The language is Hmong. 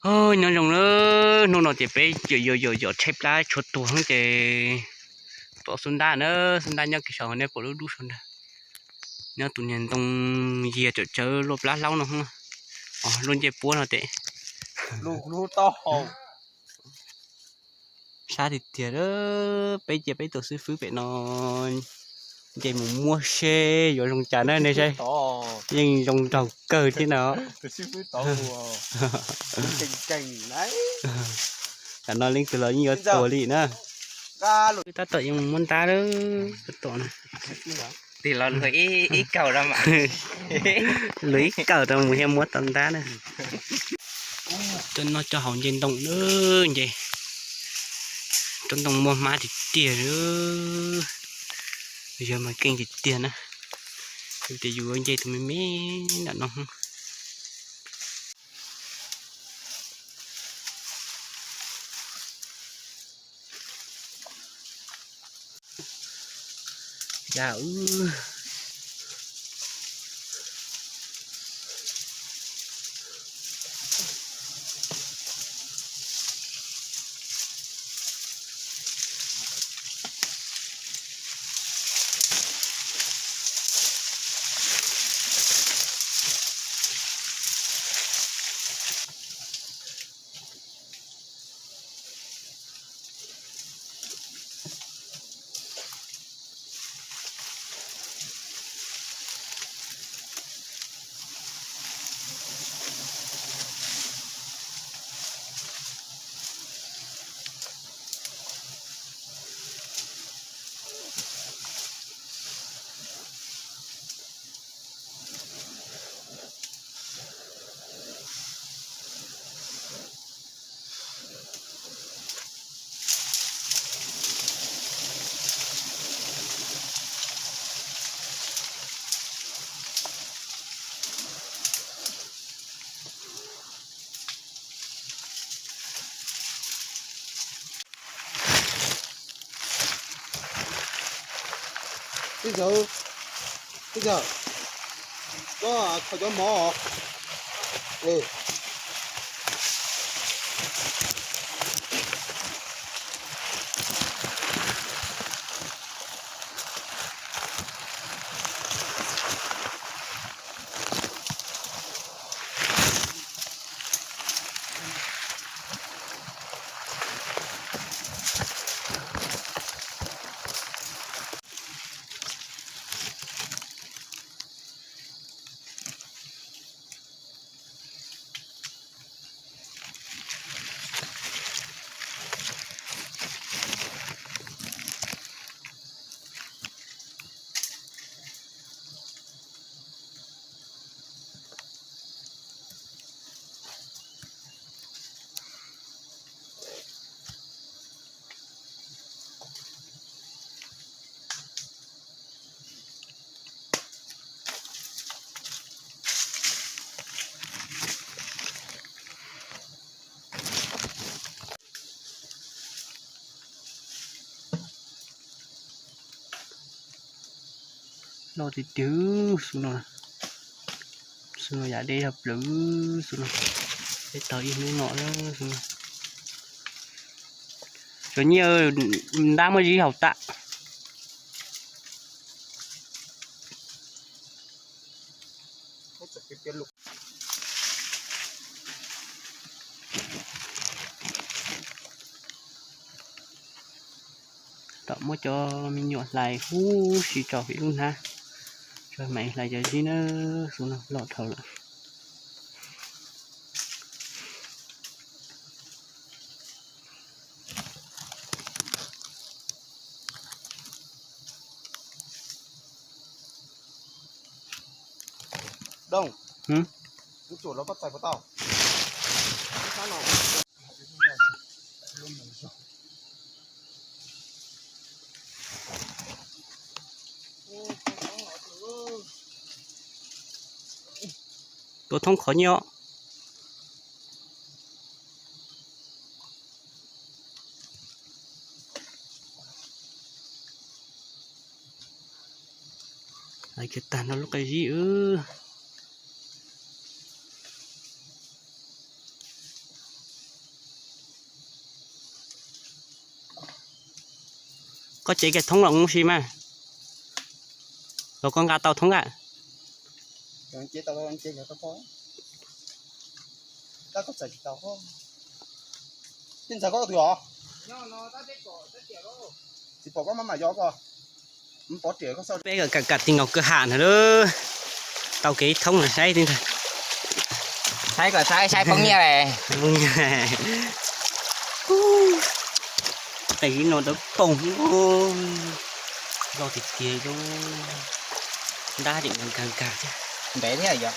Nyob zoo na, hnub no ces peb yom yom yom yom tshaib plab tshuav tuag ces tuaj xub ntab na, xub ntab nyob kiag saum nej pom lub dub saum nrag. Nyob tus niag ntoo yias tsawm tsawv luaj plab hlaub no, luaj ncej puab no tes. Sab tiag tiag, peb cia peb tus xib fwb pem no nce mus muab seb yuav zoo cas na nej saib. Yeej zoo nraug kawg thiab no. Tam no leej twg los yeej yuav tuag li na. Tab tom yuav mus muab ntab lawm, tab tom na. Tig los luag ib kaug rau mas. Luag ib kaug rau mus thiaj muab tau ntab na. Coj noj coj haus nce ntoo na, nce roob ntoo muaj hmab tiag tiag, yog mas keej tiag tiag na. Tias yus nce tus me me nram no. Tij Ntxawm, tij Ntxawm, koj khaws cov mov. Loj tiag tiag xwb no. Xwb no yam deb yog plawv xwb no. Peb tau ib hnub no xwb no. Cov nyiaj ntab muab zib haus tag. Tom muab cov me nyuam hlais huv si tso ib lub hnab, tso mam hlais cov zib na, xub no loj dhau lawm. Tuav thoob qhov nyiaj os. Lawv kiag tag nrho lub qe zib. Koj cev kiag thoob los mus si mas. Los koj nqa tau thoob a. Peb kam kam ti nkaus kwj ha na lawm. Tau kev ib thoob no saib ti ntag. Saib kom saib, saib poob nyiaj. Poob nyiaj. Tes ib no dawb paug. Loj tiag tiag li. Ntab tseem nkag nkag thiab. Ntev thiab yom.